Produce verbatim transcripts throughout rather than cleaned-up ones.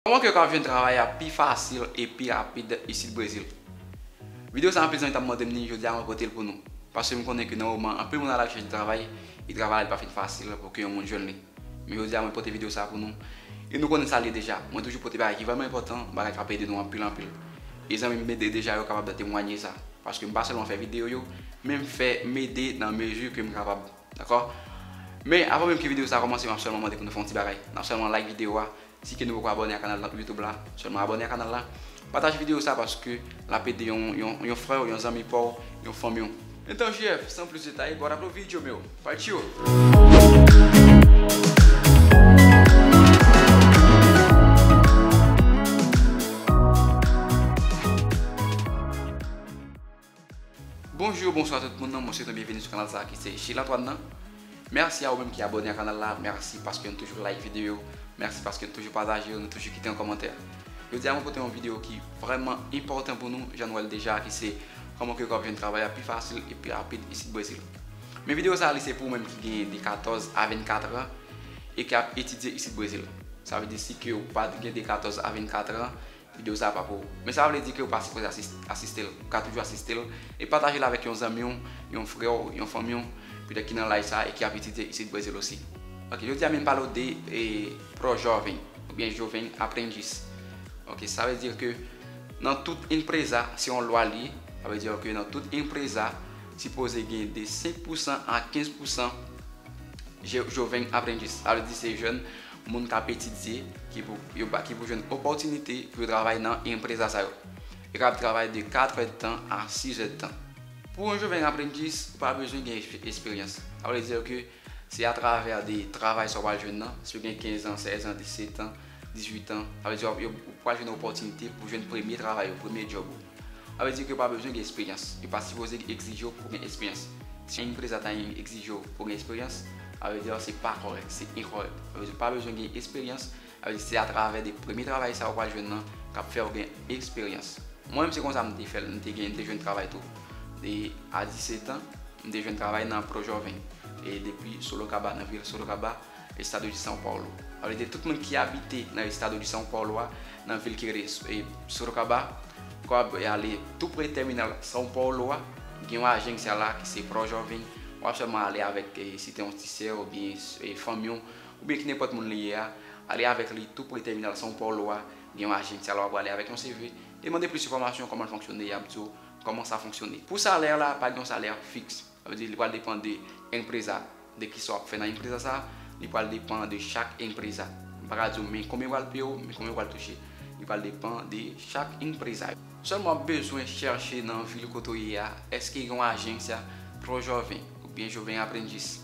Kòman ke w ka jwenn travay la pi fasil e pi rapid isit Brezil? Videyo sa anpil zanmi t ap mande m li, jodi a mwen pote l pou nou. Paske m konnen ke nan moman anpil moun al chèche travay, e travay la li pa fin fasil pou ke yon moun jwenn li. Men jodi a mwen pote videyo sa pou nou. E nou konnen sa l ye deja. Mwen toujou pote bagay ki vrèman enpòtan, bagay k ap ede nou anpil anpil. E zanmi m de-, deja yo kapab temwanye sa. Paske m pa sèlman fè videyo yo, men m fè, m ede nan mezi ke m kapab. Dakò? Men avan menm ke videyo sa kòmanse, m ap sèlman mande pou nou fè yon ti bagay. N ap sèlman like videyo a. Si ke nou poko abòne a kanal YouTube la, sèlman abòne a kanal la. Pataje videyo sa paske l ap ede yon, yon, yon frè w, yon zanmi pa w, yon fanmi w. Enton J F, san plis detay, bora pro vídeo, meu. Partiu! Bonjou, bonswa tout moun nan, mwen swete byenveni sou kanal sa ki se Chil Antoine nan. Mèsi a ou menm ki abòne a kanal la, mèsi paske nou toujou like videyo, mèsi paske nou toujou pataje yo, nou toujou kite yon kòmantè. Jodi a mwen pote yon videyo ki vrèman enpòtan pou nou, jan nou wè l deja, ki se kòman ke w ka jwenn travay la pi fasil e pi rapid isit Brezil. Men videyo sa a li se pou ou menm ki gen de katòz a vennkat an e ki ap etidye isit Brezil. Sa vle di si ke w pa t gen de katòz a vennkat an, videyo sa a pa pou ou. Men sa vle di ke ou pa sipoze asis-, asiste l. Ou ka toujou asiste l e pataje l avèk yon zanmi w, yon frè w, yon fanmi w, petèt ki nan laj sa a e ki ap etidye isit Brezil osi. Ok, jodi a men m pale w de, e, pro jovem, oubyen jovem aprendiz. Ok, sa vle di ke nan tout empreza, se yon lwa li ye, sa vle di ke nan tout empreza, sipoze gen de senk pousan a kenz pousan je-, jovem aprendiz. Sa vle di se jèn moun k ap etidye ki pou, yo ba, ki pou jwenn opòtinite pou yo travay nan empreza sa yo. E k ap travay de katrè tan a sizè tan. Pou yon jovem aprendiz, ou pa bezwen gen espe-, esperyans. Sa vle di ke se atravè de travay sa w pral jwenn nan. Si w gen kenz an, sèz an, disèt an, dizuit an, sa vle di yo, ou pral jwenn opòtinite pou jwenn premye travay ou, premye djòb ou. Sa vle di ke yo pa bezwen gen esperyans. Yo pa sipoze egzije w pou gen esperyans. Si yon empreza ta egzije w pou gen esperyans, sa vle di se pa kòrèk, se enkòrèk. Sa vle di ou pa bezwen gen esperyans, sa vle di se atravè de premye travay sa ou pral jwenn nan k ap fè w gen esperyans. Mwen menm se konsa m te fè l, m te gen, m te jwenn travay tou. E a disèt an, m te jwenn travay nan Pro Jovem. E depi Sorocaba, nan vil Sorocaba, estado de São Paulo. Sa vle di tout moun ki abite nan estado de São Paulo a, nan vil ki rele, e, Sorocaba, w ap ale tou pre tèminal São Paulo a, gen yon ajansya la ki se Pro Jovem, w ap sèlman ale avèk, e, si te yon ti sè w oubyen, e, fanmi w, oubyen ki nenpòt moun li ye a, ale avèk li tou pre tèminal São Paulo a, gen yon ajansya la w ap ale avèk yon C V, e mande plis enfòmasyon kòman l fonksyone, y ap di w kòman sa fonksyone. Pou salè la, pa gen yon salè fiks. Sa vle di, li pral depann de empreza, de kisa w ap fè nan empreza sa, li pral depann de chak empreza. M pa ka di w men konbyen yo pral peye w, men konbyen yo pral touche. Li pral depann de chak empreza. Sèlman w ap bezwen chèche nan vil kote w ye a, èske gen yon ajansya Pro Jovem oubyen Jovem Aprendiz.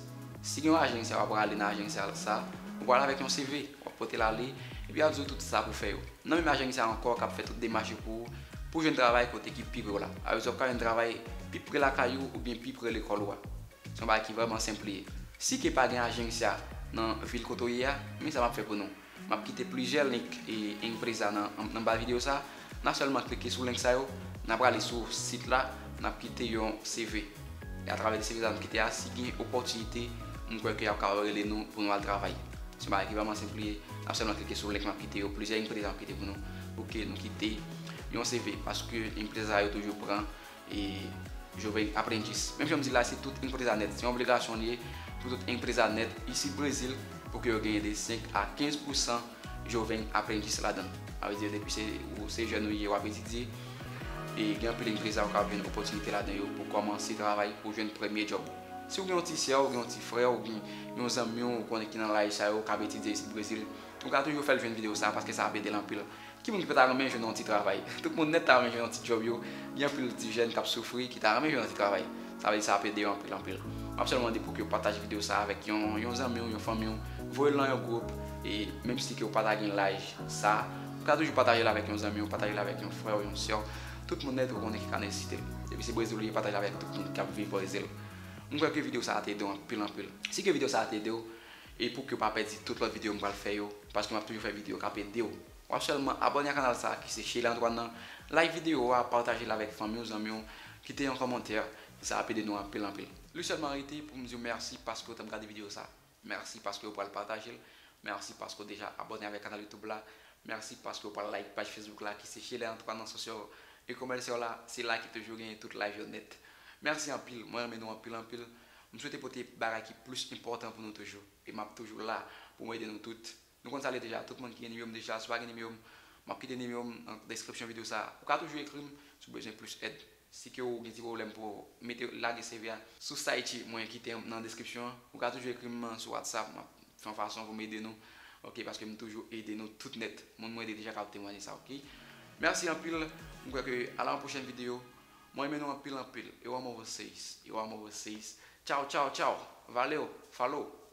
Si gen yon ajansya, w ap prale nan ajansya sa, ou pral avèk yon C V, w ap pote l ale, epi y ap di w tout sa pou fè yo. Nan menm ajansya ankò k ap fè tout demach yo pou ou, pou jwenn travay kote ki pi pre w la. Sa vle di w ap ka jwenn travay pi pre lakay ou oubyen pi pre lekòl ou a. Se yon bagay ki vrèman senp li ye. Si ke pa gen ajansya nan vil kote w ye a, men sa m ap fè pou nou. M ap kite plizyè link e empreza nan, nan ba videyo sa. N ap sèlman klike sou link sa yo, n ap prale sou sit la, n ap kite yon C V. E atravè de C V sa n kite a, si gen opòtinite, m kwè ke y ap ka rele nou pou nou al travay. Se yon bagay ki vrèman senp li ye. N ap sèlman klike sou link m ap kite yo, plizyè empreza m ap kite pou nou, pou ke nou kite yon C V, paske empreza yo toujou pran e jovem aprendiz. Menm jan m di la, se tout empreza nèt. Se yon obligasyon li ye pou tout empreza nèt isit Brezil pou ke yo genyen de senk a kenz pousan jovem aprendiz ladan l. Sa vle di, depi se, ou se jèn ou ye, w ap etidye, e gen anpil empreza ou ka jwenn opòtinite ladan yo pou kòmanse travay, pou jwenn premye djòb ou. Si w gen yon ti sè, ou gen yon ti frè, ou gen yon zanmi w, ou konnen ki nan laj sa yo, k ap etidye isit Brezil, ou ka toujou fè l jwenn videyo sa, paske sa ap ede l anpil. Ki moun ki pa ta renmen jwenn yon ti travay? Tout moun nèt ta renmen jwenn yon ti djòb yo. Gen anpil ti jèn k ap soufri, ki ta renmen jwenn yon ti travay. Sa vle di sa ap ede yo anpil, anpil. M ap sèlman mande pou ke w pataje videyo sa avèk yon, yon zanmi w, yon fanmi w. Voye l nan yon gwoup. E menm si ke w pa ta gen laj sa, ou ka toujou pataje l avèk yon zanmi w, pataje l avèk yon frè w, yon sè w. Tout moun nèt ou konnen ki ka nesesite l. Depi se Brezil ou ye, pataje l avèk tout moun k ap viv Brezil. M kwè ke videyo sa a te ede w anpil, anpil. Si ke videyo sa a te ede w, e pou ke w pa pèdi tout lòt videyo m pral fè yo, paske m ap toujou fè videyo k ap ede w. W ap sèlman abòne a kanal sa a ki se Sheila Antoine nan, like videyo a, pataje l avèk fanmi w, zanmi w, kite yon kòmantè, sa ap ede nou anpil, anpil. Li sèlman rete pou m di w mèsi paske w t ap gade videyo sa. Mèsi paske w pral pataje l. Mèsi paske w deja abòne avèk kanal YouTube la. Mèsi paske w pral like paj Facebook la ki se Chelè Antoine nan Sosyo. E kòmantè w la, se la ki toujou genyen tout live yo nèt. Mèsi anpil, mwen renmen nou anpil anpil. M swete pote bagay ki plis enpòtan pou nou toujou. E m ap toujou la pou m ede nou tout. Nou konn sa l ye deja, tout moun ki gen nimewo m deja, si w pa gen nimewo m, m ap kite nimewo m nan deskripsyon videyo sa. Ou ka toujou ekri m si w bezwen plis èd. Si ke w gen ti pwoblèm pou w mete lage C V a sou site mwen ki te nan deskripsyon an, ou ka toujou ekri m sou WhatsApp, m ap fè yon fason pou m ede nou. Ok, paske m toujou ede nou tout nèt. Moun mwen ede deja k ap temwaye sa, ok? Mèsi anpil. M kwè ke a la yon pwochèn videyo. Mwen renmen nou anpil anpil. E w a mwen overseas. E w a mwen overseas. Tchaw, tchaw, tchaw. Valeu. Follow.